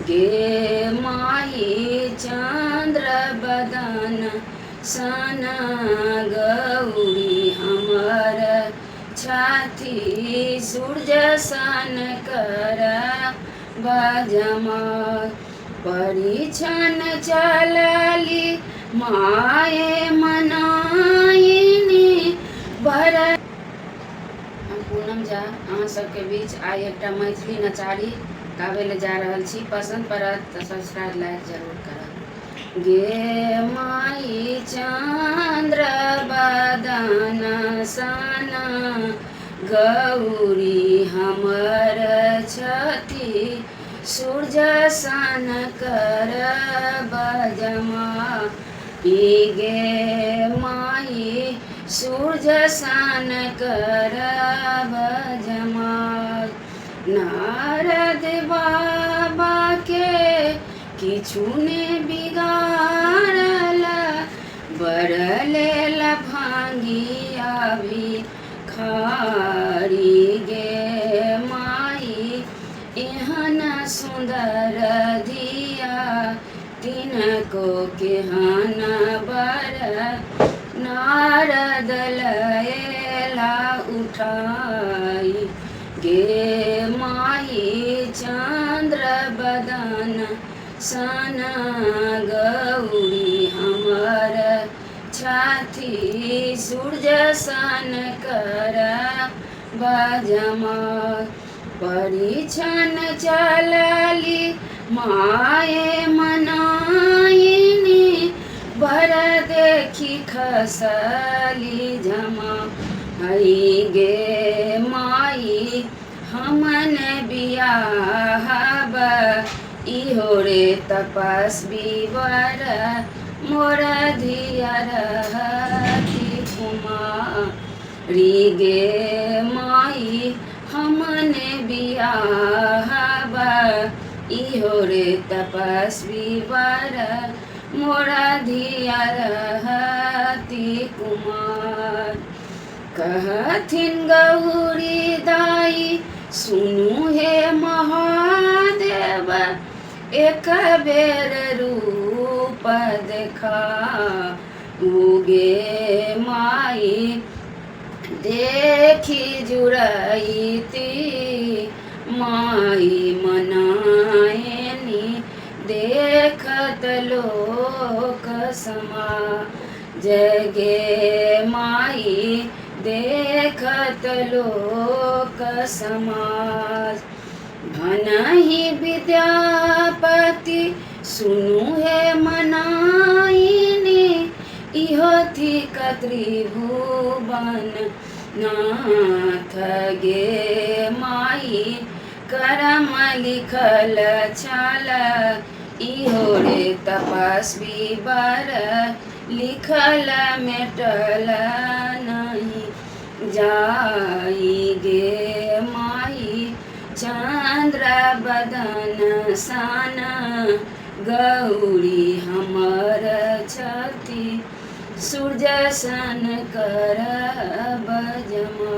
गे माई चन्द्र बदन सन गौरी हमर छथि सूर्य सन कर बजमा। परिछन चलली माए मनाइनी बर। हम पूनम झा अहाँ सबके बीच आइ एकटा मैथिली नचारी गाबै लए जा रहल छी। पसन्द पड़त तऽ सब्सक्राइब लाइक जरूर करब। गे माई चन्द्र बदन सन गौरी हमर छथि सूर्य सन कर बजमा। ई गे माई सूर्य सन कर बजमा। नारद बाबा के किछु ने बिगाड़ल बर लेल भांगिया भी खारी। गे माई एहन सुन्दर धिया तिनको केहन बर नारद लएला उठाई। गे माई चन्द्र बदन सन गौरी हमर छथि सूर्य सन कर बजमा। परिछन चलली माए मनाइनी बर देखी खसली झमा। हई गे माई हमन बियाहब इहो रे तपस्वी बर मोर धिया रहती कुमारी। गे माई हमन बियाहब इहो रे तपस्वी बर मोर धिया रहती कुमार। कहथिन गौरी दाई सुनू हे महादेव एक बेर रूप देखा उगे माई देखी जुड़ैती माई मनायनी देखत लोक समा जगे माई देखत लोक समाज। भनहि विद्यापति सुनू हे मनाइनी इहो थिक त्रिभुवन नाथ। गे माई करम लिखल छल इहो रे तपस्वी बर लिखल मेटल नहि जाई। गे माई चन्द्र बदन सन गौरी हमर छथि सूर्य सन कर बजमा।